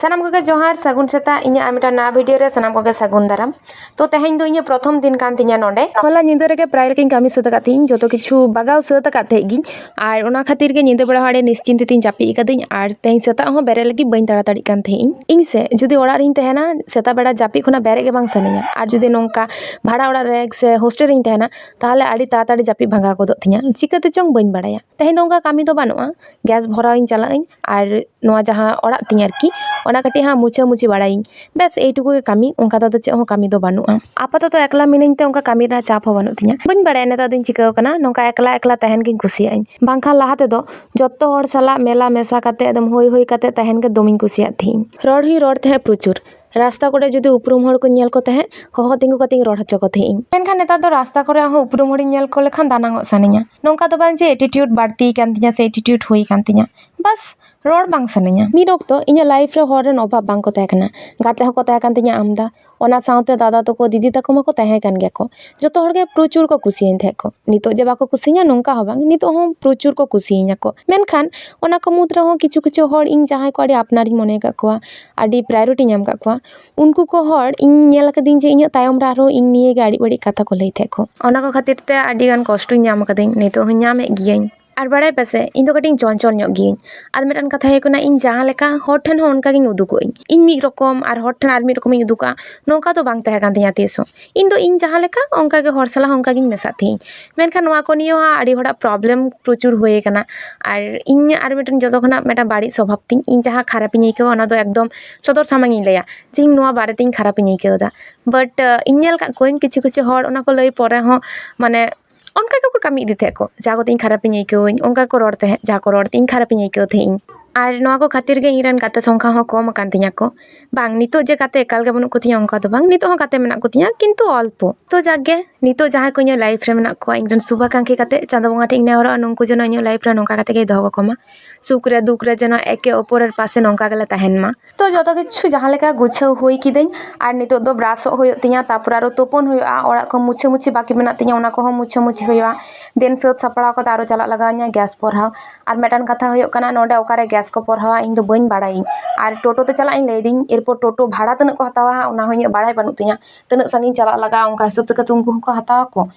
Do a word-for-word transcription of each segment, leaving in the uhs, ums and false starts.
ᱥᱟᱱᱟᱢ ᱠᱚᱜᱮ ᱡᱚᱦᱟᱨ, ᱥᱟᱹᱜᱩᱱ ᱥᱮᱛᱟᱜ᱾ ᱤᱧᱟᱹᱜ ᱟᱨ ᱢᱤᱫᱴᱟᱝ ᱱᱟᱣᱟ ᱵᱷᱤᱰᱤᱭᱳ ᱨᱮ ᱥᱟᱱᱟᱢ ᱠᱚᱜᱮ ᱥᱟᱹᱜᱩᱱ ᱫᱟᱨᱟᱢ᱾ ᱛᱚ, ᱛᱮᱦᱮᱧ ᱫᱚ ᱤᱧᱟᱹᱜ ᱯᱨᱚᱛᱷᱚᱢ ᱫᱤᱱ ᱠᱟᱱ ᱛᱤᱧᱟ ᱱᱚᱰᱮ᱾ ᱦᱚᱞᱟ ᱧᱤᱫᱟᱹ ᱨᱮᱜᱮ ᱯᱨᱟᱭ ᱞᱮᱠᱟᱧ ᱠᱟᱹᱢᱤ ᱥᱟᱹᱛ ᱟᱠᱟᱫ ᱛᱟᱦᱮᱸᱜ ᱤᱧ, ᱡᱚᱛᱚ ᱠᱤᱪᱷᱩ ᱵᱟᱜᱟᱣ ᱥᱟᱹᱛ ᱟᱠᱟᱫ ᱛᱟᱦᱮᱸᱜ ᱜᱤᱧ᱾ ᱟᱨ ᱚᱱᱟ ᱠᱷᱟᱹᱛᱤᱨ ᱜᱮ ᱧᱤᱫᱟᱹ ᱵᱮᱲᱟ ᱦᱚᱸ ᱟᱹᱰᱤ ᱱᱤᱥᱪᱤᱱᱛᱤ ᱛᱤᱧ ᱡᱟᱹᱯᱤᱫ ᱟᱠᱟᱫᱟᱹᱧ᱾ ᱟᱨ ᱛᱮᱦᱮᱧ ᱥᱮᱛᱟᱜ ᱦᱚᱸ ᱵᱮᱨᱮᱫ ᱞᱟᱹᱜᱤᱫ ᱵᱟᱹᱧ ᱛᱟᱲᱟᱛᱟᱲᱤᱜ ᱠᱟᱱ ᱛᱟᱦᱮᱸᱜ ᱤᱧ᱾ ᱤᱧ ᱥᱮ ᱡᱩᱫᱤ ᱚᱲᱟᱜ ᱨᱤᱧ ᱛᱟᱦᱮᱱᱟ, ᱥᱮᱛᱟᱜ ᱵᱮᱲᱟ ᱡᱟᱹᱯᱤᱫ ᱠᱷᱚᱱᱟᱜ ᱵᱮᱨᱮᱫ ᱜᱮ ᱵᱟᱝ ᱥᱟᱱᱟᱧᱟ᱾ ᱟᱨ ᱡᱩᱫᱤ ᱱᱚᱝᱠᱟ ᱵᱷᱟᱲᱟ ᱚᱲᱟᱜ ᱨᱮ ᱥᱮ ᱦᱳᱥᱴᱮᱞ ᱨᱤᱧ ᱛᱟᱦᱮᱱᱟ, ᱛᱟᱦᱚᱞᱮ ᱟᱹᱰᱤ ᱛᱟᱲᱟᱛᱟᱲᱤ ᱡᱟᱹᱯᱤᱫ ᱵᱷᱟᱸᱜᱟᱣ ᱜᱚᱫᱚᱜ ᱛᱤᱧᱟ, ᱪᱤᱠᱟᱹᱛᱮ ᱪᱚᱝ ᱵᱟᱹᱧ ᱵᱟᱲᱟᱭᱟ᱾ ᱛᱮᱦᱮᱧ ᱫᱚ ᱚᱱᱠᱟ ᱠᱟᱹᱢᱤ ᱫᱚ ᱵᱟᱹᱱᱩᱜᱼᱟ, ᱜᱮᱥ ᱵᱷᱚᱨᱟᱣ ᱤᱧ ᱪᱟᱞᱟᱜ ᱟᱹᱧ᱾ ᱟᱨ ᱱᱚᱣᱟ ᱡᱟᱦᱟᱸ ᱚᱲᱟᱜ ᱛᱤᱧ ᱟᱨᱠᱤ, ᱚᱱᱟ ᱠᱟᱹᱴᱤᱡ ᱦᱟᱸᱜ ᱢᱩᱪᱷᱟᱹ ᱢᱩᱪᱷᱤ ᱵᱟᱲᱟᱭᱟᱹᱧ᱾ ᱵᱮᱥ, ᱮᱭᱴᱩᱠᱩ ᱜᱮ ᱠᱟᱹᱢᱤ, ᱚᱱᱠᱟ ᱫᱚ ᱟᱫᱚ ᱪᱮᱫ ᱦᱚᱸ ᱠᱟᱹᱢᱤ ᱫᱚ ᱵᱟᱹᱱᱩᱜᱼᱟ᱾ ᱟᱯᱟᱛᱚᱛᱚ ᱮᱠᱞᱟ ᱢᱤᱱᱟᱹᱧ ᱛᱮ ᱚᱱᱠᱟ ᱠᱟᱹᱢᱤ ᱨᱮᱱᱟᱜ ᱪᱟᱯ ᱦᱚᱸ ᱵᱟᱹᱱᱩᱜ ᱛᱤᱧᱟ᱾ ᱵᱟᱹᱧ ᱵᱟᱲᱟᱭᱟ ᱱᱮᱛᱟᱨ ᱫᱚᱧ ᱪᱤᱠᱟᱹᱣ ᱠᱟᱱᱟ, ᱱᱚᱝᱠᱟ ᱮᱠᱞᱟ ᱮᱠᱞᱟ ᱛᱟᱦᱮᱱ ᱜᱤᱧ ᱠᱩᱥᱤᱭᱟᱜ ᱟᱹᱧ᱾ ᱵᱟᱝᱠᱷᱟᱱ ᱞᱟᱦᱟ ᱛᱮᱫᱚ ᱡᱚᱛᱚ ᱦᱚᱲ ᱥᱟᱞᱟᱜ ᱢᱮᱞᱟ ᱢᱮᱥᱟ ᱠᱟᱛᱮ, ᱮᱠᱫᱚᱢ ᱦᱳᱭ ᱦᱳᱭ ᱠᱟᱛᱮ ᱛᱟᱦᱮᱱ ᱜᱮ ᱫᱚᱢᱮᱧ ᱠᱩᱥᱤᱭᱟᱜ ᱛᱟᱦᱮᱸᱜ ᱤᱧ᱾ ᱨᱚᱲ ᱦᱚᱸᱧ ᱨᱚᱲ ᱛᱟᱦᱮᱸᱜ ᱯᱨᱚᱪᱩᱨ᱾ ᱨᱟᱥᱛᱟ ᱠᱚᱨᱮ ᱡᱩᱫᱤ ᱩᱯᱨᱩᱢ ᱦᱚᱲ ᱠᱚᱧ ᱧᱮᱞ ᱠᱚ ᱛᱟᱦᱮᱸᱫ, ᱦᱚᱦᱚ ᱛᱤᱸᱜᱩ ᱠᱟᱛᱮᱧ ᱨᱚᱲ ᱦᱚᱪᱚ ᱠᱚ ᱛᱟᱦᱮᱸᱜ ᱤᱧ᱾ ᱢᱮᱱᱠᱷᱟᱱ ᱱᱮᱛᱟᱨ ᱫᱚ ᱨᱟᱥᱛᱟ ᱠᱚᱨᱮ ᱦᱚᱸ ᱩᱯᱨᱩᱢ ᱦᱚᱲᱤᱧ ᱧᱮᱞ ᱠᱚ ᱞᱮᱠᱷᱟᱱ ᱫᱟᱱᱟᱝᱚᱜ ᱥᱟᱱᱟᱧᱟ᱾ ᱱᱚᱝᱠᱟ ᱫᱚ ᱵᱟᱝ ᱡᱮ ᱮᱴᱤᱴᱤᱭᱩᱰ ᱵᱟᱹᱲᱛᱤ ᱠᱟᱱ ᱛᱤᱧᱟ ᱥᱮ ᱮᱴᱤᱴᱤᱭᱩᱰ ᱦᱩᱭ ᱠᱟᱱ ᱛᱤᱧᱟ, ᱵᱟᱥ, ᱨᱚᱲ ᱵᱟᱝ ᱥᱟᱱᱟᱧᱟ᱾ ᱢᱤᱫ ᱚᱠᱛᱚ ᱤᱧᱟᱹᱜ ᱞᱟᱭᱤᱯᱷ ᱨᱮ ᱦᱚᱲ ᱨᱮᱱ ᱚᱵᱷᱟᱵᱽ ᱵᱟᱝ ᱠᱚ ᱛᱟᱦᱮᱸ ᱠᱟᱱᱟ᱾ ᱜᱟᱛᱮ ᱦᱚᱸᱠᱚ ᱛᱟᱦᱮᱸ ᱠᱟᱱ ᱛᱤᱧᱟ ᱟᱢᱫᱟ, ᱚᱱᱟ ᱥᱟᱶᱛᱮ ᱫᱟᱫᱟ ᱛᱟᱠᱚ, ᱫᱤᱫᱤ ᱛᱟᱠᱚ ᱢᱟᱠᱚ ᱛᱟᱦᱮᱸ ᱠᱟᱱ ᱜᱮᱭᱟ ᱠᱚ᱾ ᱡᱚᱛᱚ ᱦᱚᱲ ᱜᱮ ᱯᱨᱚᱪᱩᱨ ᱠᱚ ᱠᱩᱥᱤᱭᱟᱹᱧ ᱛᱟᱦᱮᱸᱫ ᱠᱚ᱾ ᱱᱤᱛᱚᱜ ᱡᱮ ᱵᱟᱠᱚ ᱠᱩᱥᱤᱧᱟ, ᱱᱚᱝᱠᱟ ᱦᱚᱸ ᱵᱟᱝ, ᱱᱤᱛᱚᱜ ᱦᱚᱸ ᱯᱨᱚᱪᱩᱨ ᱠᱚ ᱠᱩᱥᱤᱭᱟᱹᱧᱟ ᱠᱚ᱾ ᱢᱮᱱᱠᱷᱟᱱ ᱚᱱᱟ ᱠᱚ ᱢᱩᱫᱽ ᱨᱮᱦᱚᱸ ᱠᱤᱪᱷᱩ ᱠᱤᱪᱷᱩ ᱦᱚᱲ ᱤᱧ ᱡᱟᱦᱟᱸᱭ ᱠᱚ ᱟᱹᱰᱤ ᱟᱯᱱᱟᱨᱤᱧ ᱢᱚᱱᱮ ᱟᱠᱟᱫ ᱠᱚᱣᱟ, ᱟᱹᱰᱤ ᱯᱨᱟᱭᱳᱨᱤᱴᱤᱧ ᱮᱢ ᱟᱠᱟᱫ ᱠᱚᱣᱟ, ᱩᱱᱠᱩ ᱠᱚ ᱦᱚᱲ ᱤᱧ ᱧᱮᱞ ᱟᱠᱟᱫᱤᱧ ᱡᱮ ᱤᱧᱟᱹᱜ ᱛᱟᱭᱚᱢ ᱨᱮ ᱟᱨᱦᱚᱸ ᱤᱧ ᱱᱤᱭᱮ ᱜᱮ ᱟᱹᱰᱤ ᱵᱟᱹᱲᱤᱡ ᱠᱟᱛᱷᱟ ᱠᱚ ᱞᱟᱹᱭ ᱛᱟᱦᱮᱸᱫ ᱠᱚ᱾ ᱚᱱᱟ ᱠᱚ ᱠᱷᱟᱹᱛᱤᱨ ᱛᱮ ᱟᱹᱰᱤ ᱜᱟᱱ ᱠᱚᱥᱴᱚᱧ ᱧᱟᱢ ᱟᱠᱟᱫᱟᱹᱧ, ᱱᱤᱛᱚᱜ ᱦᱚᱸᱧ ᱧᱟᱢᱮᱫ ᱜᱤᱭᱟᱹᱧ᱾ ᱟᱨ ᱵᱟᱲᱟᱭ ᱯᱮᱥᱮ, ᱤᱧ ᱫᱚ ᱠᱟᱹᱴᱤᱡ ᱤᱧ ᱪᱚᱧᱪᱚᱞ ᱧᱚᱜ ᱜᱤᱭᱟᱹᱧ᱾ ᱟᱨ ᱢᱤᱫᱴᱟᱝ ᱠᱟᱛᱷᱟ ᱦᱩᱭᱩᱜ ᱠᱟᱱᱟ, ᱤᱧ ᱡᱟᱦᱟᱸ ᱞᱮᱠᱟ ᱦᱚᱲ ᱴᱷᱮᱱ ᱦᱚᱸ ᱚᱱᱠᱟ ᱜᱤᱧ ᱩᱫᱩᱜᱚᱜ ᱟᱹᱧ᱾ ᱤᱧ ᱢᱤᱫ ᱨᱚᱠᱚᱢ ᱟᱨ ᱦᱚᱲ ᱴᱷᱮᱱ ᱟᱨ ᱢᱤᱫ ᱨᱚᱠᱚᱢᱤᱧ ᱩᱫᱩᱜᱟ, ᱱᱚᱝᱠᱟ ᱫᱚ ᱵᱟᱝ ᱛᱟᱦᱮᱸ ᱠᱟᱱ ᱛᱤᱧᱟ ᱛᱤᱥ ᱦᱚᱸ᱾ ᱤᱧ ᱫᱚ ᱤᱧ ᱡᱟᱦᱟᱸ ᱞᱮᱠᱟ, ᱚᱱᱠᱟ ᱜᱮ ᱦᱚᱲ ᱥᱟᱞᱟᱜ ᱦᱚᱸ ᱚᱱᱠᱟ ᱜᱤᱧ ᱢᱮᱥᱟᱜ ᱛᱟᱦᱮᱸᱜ ᱤᱧ᱾ ᱢᱮᱱᱠᱷᱟᱱ ᱱᱚᱣᱟ ᱠᱚ ᱱᱤᱭᱮ ᱦᱚᱸ ᱟᱹᱰᱤ ᱦᱚᱲᱟᱜ ᱯᱨᱚᱵᱞᱮᱢ ᱯᱨᱚᱪᱩᱨ ᱦᱩᱭ ᱟᱠᱟᱱᱟ᱾ ᱟᱨ ᱤᱧ ᱟᱨ ᱢᱤᱫᱴᱮᱱ ᱡᱚᱛᱚ ᱠᱷᱚᱱᱟᱜ ᱢᱤᱫᱴᱟᱝ ᱵᱟᱹᱲᱤᱡ ᱥᱚᱵᱷᱟᱵᱽ ᱛᱤᱧ, ᱤᱧ ᱡᱟᱦᱟᱸ ᱠᱷᱟᱨᱟᱯᱤᱧ ᱟᱹᱭᱠᱟᱹᱣᱟ, ᱚᱱᱟ ᱫᱚ ᱮᱠᱫᱚᱢ ᱥᱚᱫᱚᱨ ᱥᱟᱢᱟᱝ ᱤᱧ ᱞᱟᱹᱭᱟ ᱡᱮ ᱤᱧ ᱱᱚᱣᱟ ᱵᱟᱨᱮ ᱛᱤᱧ ᱠᱷᱟᱨᱟᱯᱤᱧ ᱟᱹᱭᱠᱟᱹᱣ ᱮᱫᱟ᱾ ᱵᱟᱴ ᱤᱧ ᱧᱮᱞ ᱟᱠᱟᱫ ᱠᱚᱣᱟᱹᱧ ᱠᱤᱪᱷᱩ ᱠᱤᱪᱷᱩ ᱦᱚᱲ, ᱚᱱᱟ ᱠᱚ ᱞᱟᱹᱭ ᱯᱚᱨᱮ ᱦᱚᱸ, ᱢᱟᱱᱮ, ᱚᱱᱠᱟ ᱜᱮᱠᱚ ᱠᱟᱹᱢᱤ ᱤᱫᱤ ᱛᱟᱦᱮᱸᱫ ᱠᱚ᱾ ᱡᱟᱦᱟᱸ ᱠᱚᱛᱮ ᱤᱧ ᱠᱷᱟᱨᱟᱯᱤᱧ ᱟᱹᱭᱠᱟᱹᱣᱟᱹᱧ, ᱚᱱᱠᱟ ᱠᱚ ᱨᱚᱲ ᱛᱟᱦᱮᱸᱫ, ᱡᱟᱦᱟᱸ ᱠᱚ ᱨᱚᱲ ᱛᱮ ᱤᱧ ᱠᱷᱟᱨᱟᱯᱤᱧ ᱟᱹᱭᱠᱟᱹᱣ ᱛᱟᱦᱮᱸᱫ ᱤᱧ᱾ ᱟᱨ ᱱᱚᱣᱟ ᱠᱚ ᱠᱷᱟᱹᱛᱤᱨ ᱜᱮ ᱤᱧ ᱨᱮᱱ ᱜᱟᱛᱮ ᱥᱚᱝᱠᱷᱟ ᱦᱚᱸ ᱠᱚᱢ ᱟᱠᱟᱱ ᱛᱤᱧᱟ ᱠᱚ᱾ ᱵᱟᱝ, ᱱᱤᱛᱚᱜ ᱡᱮ ᱜᱟᱛᱮ ᱮᱠᱟᱞ ᱜᱮ ᱵᱟᱹᱱᱩᱜ ᱠᱚᱛᱤᱧᱟ, ᱚᱱᱠᱟ ᱫᱚ ᱵᱟᱝ, ᱱᱤᱛᱚᱜ ᱦᱚᱸ ᱜᱟᱛᱮ ᱢᱮᱱᱟᱜ ᱠᱚᱛᱤᱧᱟ, ᱠᱤᱱᱛᱩ ᱚᱞᱯᱚ᱾ ᱛᱚ ᱡᱟᱠ ᱜᱮ, ᱱᱤᱛᱚᱜ ᱡᱟᱦᱟᱸᱭ ᱠᱚ ᱤᱧᱟᱹᱜ ᱞᱟᱭᱤᱯᱷ ᱨᱮ ᱢᱮᱱᱟᱜ ᱠᱚᱣᱟ, ᱤᱧ ᱨᱮᱱ ᱥᱩᱵᱷᱟᱠᱟᱝᱠᱷᱤ ᱠᱟᱛᱮ ᱪᱟᱸᱫᱳ ᱵᱚᱸᱜᱟ ᱴᱷᱮᱱ ᱤᱧ ᱱᱮᱦᱚᱨᱚᱜᱼᱟ, ᱱᱩᱠᱩ ᱡᱮᱱᱚ ᱤᱧᱟᱹᱜ ᱞᱟᱭᱤᱯᱷ ᱨᱮ ᱱᱚᱝᱠᱟ ᱠᱟᱛᱮ ᱜᱮᱭ ᱫᱚᱦᱚ ᱠᱟᱠᱚ ᱢᱟ᱾ ᱥᱩᱠ ᱨᱮ ᱫᱩᱠ ᱨᱮ ᱡᱮᱱᱚ ᱮᱠᱮ ᱚᱯᱚᱨᱮᱨ ᱯᱟᱥᱮ ᱱᱚᱝᱠᱟ ᱜᱮᱞᱮ ᱛᱟᱦᱮᱱ ᱢᱟ᱾ ᱛᱚ ᱡᱚᱛᱚ ᱠᱤᱪᱷᱩ ᱡᱟᱦᱟᱸ ᱞᱮᱠᱟ ᱜᱩᱪᱷᱟᱹᱣ ᱦᱩᱭ ᱠᱤᱫᱟᱹᱧ, ᱟᱨ ᱱᱤᱛᱚᱜ ᱫᱚ ᱵᱨᱟᱥᱚᱜ ᱦᱩᱭᱩᱜ ᱛᱤᱧᱟᱹ, ᱛᱟᱨᱯᱚᱨ ᱟᱨᱚ ᱛᱩᱯᱩᱱ ᱦᱩᱭᱩᱜᱼᱟ, ᱚᱲᱟᱜ ᱠᱚ ᱢᱩᱪᱷᱟᱹ ᱢᱩᱪᱷᱤ ᱵᱟᱹᱠᱤ ᱢᱮᱱᱟᱜ ᱛᱤᱧᱟᱹ, ᱚᱱᱟ ᱠᱚᱦᱚᱸ ᱢᱩᱪᱷᱟᱹ ᱢᱩᱪᱷᱤ ᱦᱩᱭᱩᱜᱼᱟ᱾ ᱫᱮᱱ ᱥᱟᱹᱛ ᱥᱟᱯᱲᱟᱣ ᱠᱟᱛᱮ ᱟᱨᱚ ᱪᱟᱞᱟᱜ ᱞᱟᱜᱟᱣ ᱤᱧᱟᱹ ᱜᱮᱥ ᱯᱚᱨᱦᱟᱣ᱾ ᱟᱨ ᱢᱤᱫᱴᱟᱝ ᱠᱟᱛᱷᱟ ᱦᱩᱭᱩᱜ ᱠᱟᱱᱟ, ᱱᱚᱰᱮ ᱚᱠᱟᱨᱮ ᱜᱮᱥ ᱠᱚ ᱯᱚᱨᱦᱟᱣᱟ ᱤᱧ ᱫᱚ ᱵᱟᱹᱧ ᱵᱟᱲᱟᱭᱟᱹᱧ᱾ ᱟᱨ ᱴᱳᱴᱳ ᱛᱮ ᱪᱟᱞᱟᱜ ᱤᱧ ᱞᱟᱹᱭᱫᱟᱹᱧ, ᱮᱨᱯᱚᱨ ᱴᱳᱴᱳ ᱵᱷᱟᱲᱟ ᱛᱤᱱᱟᱹᱜ ᱠᱚ ᱦᱟᱛᱟᱣᱟ ᱚᱱᱟ ᱦᱚᱸ ᱤᱧᱟᱹᱜ ᱵᱟᱲᱟᱭ ᱵᱟᱹᱱᱩᱜ ᱛᱤᱧᱟᱹ, ᱛᱤᱱᱟᱹᱜ ᱥᱟᱺᱜᱤᱧ ᱪᱟᱞᱟᱜ ᱞᱟᱜᱟᱜᱼᱟ ᱚᱱᱠᱟ ᱦᱤᱥᱟᱹᱵ ᱛᱮᱜᱮ ᱛᱚ ᱩᱱᱠᱩ ᱦᱚᱸᱠᱚ ᱦᱟᱛᱟᱣᱟ ᱠᱚ᱾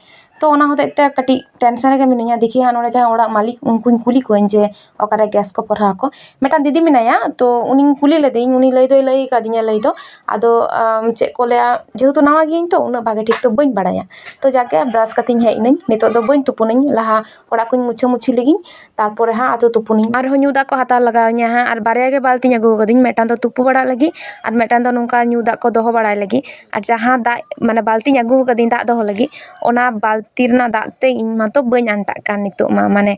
ᱛᱚ ᱚᱱᱟ ᱦᱚᱛᱮᱡ ᱛᱮ ᱠᱟᱹᱴᱤᱡ ᱴᱮᱱᱥᱮᱱ ᱨᱮᱜᱮ ᱢᱤᱱᱟᱹᱧᱟ᱾ ᱫᱮᱠᱷᱤ ᱦᱟᱸᱜ ᱱᱚᱰᱮ ᱡᱟᱦᱟᱸᱭ ᱚᱲᱟᱜ ᱢᱟᱹᱞᱤᱠ ᱩᱱᱠᱩᱧ ᱠᱩᱞᱤ ᱠᱚᱣᱟᱧ ᱡᱮ ᱚᱠᱟᱨᱮ ᱜᱮᱥ ᱠᱚ ᱯᱚᱨᱦᱟᱣ ᱟᱠᱚ᱾ ᱢᱤᱫᱴᱟᱝ ᱫᱤᱫᱤ ᱢᱮᱱᱟᱭᱟ, ᱛᱚ ᱩᱱᱤᱧ ᱠᱩᱞᱤ ᱞᱮᱫᱮᱭᱟᱹᱧ, ᱩᱱᱤ ᱞᱟᱹᱭ ᱫᱚᱭ ᱞᱟᱹᱭ ᱟᱠᱟᱫᱤᱧᱟ ᱞᱟᱹᱭ ᱫᱚ᱾ ᱟᱫᱚ ᱟᱢ, ᱪᱮᱫ ᱠᱚ ᱞᱟᱹᱭᱟ, ᱡᱮᱦᱮᱛᱩ ᱱᱟᱣᱟ ᱜᱤᱭᱟᱹᱧ ᱛᱚ ᱩᱱᱟᱹᱜ ᱵᱷᱟᱜᱮ ᱴᱷᱤᱠ ᱛᱚ ᱵᱟᱹᱧ ᱵᱟᱲᱟᱭᱟ᱾ ᱛᱚ ᱡᱟᱜᱮ ᱵᱨᱟᱥ ᱠᱟᱛᱮᱧ ᱦᱮᱡ ᱮᱱᱟᱹᱧ, ᱱᱤᱛᱚᱜ ᱫᱚ ᱵᱟᱹᱧ ᱛᱩᱯᱩᱱᱟᱹᱧ, ᱞᱟᱦᱟ ᱚᱲᱟᱜ ᱠᱚᱧ ᱢᱩᱪᱷᱟᱹ ᱢᱩᱪᱷᱤ ᱞᱮᱜᱤᱧ, ᱛᱟᱨᱯᱚᱨᱮ ᱦᱟᱸᱜ ᱟᱫᱚ ᱛᱩᱯᱩᱱᱟᱹᱧ᱾ ᱟᱨᱦᱚᱸ ᱧᱩ ᱫᱟᱜ ᱠᱚ ᱦᱟᱛᱟᱣ ᱞᱟᱜᱟᱣ ᱤᱧᱟ ᱦᱟᱸᱜ, ᱟᱨ ᱵᱟᱨᱭᱟ ᱜᱮ ᱵᱟᱹᱞᱛᱤᱧ ᱟᱹᱜᱩ ᱟᱠᱟᱫᱟᱹᱧ, ᱢᱤᱫᱴᱟᱝ ᱫᱚ ᱛᱩᱯᱩ ᱵᱟᱲᱟᱜ ᱞᱟᱹᱜᱤᱫ ᱟᱨ ᱢᱤᱫᱴᱟᱝ ᱫᱚ ᱱᱚᱝᱠᱟ ᱧᱩ ᱫᱟᱜ ᱠᱚ ᱫᱚᱦᱚ ᱵᱟᱲᱟᱭ ᱞᱟᱹᱜᱤᱫ᱾ ᱟᱨ ᱡᱟᱦᱟᱸ ᱫᱟᱜ ᱢᱟᱱᱮ ᱵᱟᱹᱞᱛᱤᱧ ᱟᱹᱜᱩ ᱟᱠᱟᱫᱟᱹᱧ ᱫᱟᱜ ᱫᱚᱦᱚ ᱞᱟᱹᱜᱤᱫ, ᱚᱱᱟ ᱵᱟᱹᱞᱛᱤ ᱨᱮᱱᱟᱜ ᱫᱟᱜ ᱛᱮ ᱤᱧ ᱢᱟᱛᱚ ᱵᱟᱹᱧ ᱟᱱᱴᱟᱜ ᱠᱟᱱ ᱱᱤᱛᱚᱜ ᱢᱟ, ᱢᱟᱱᱮ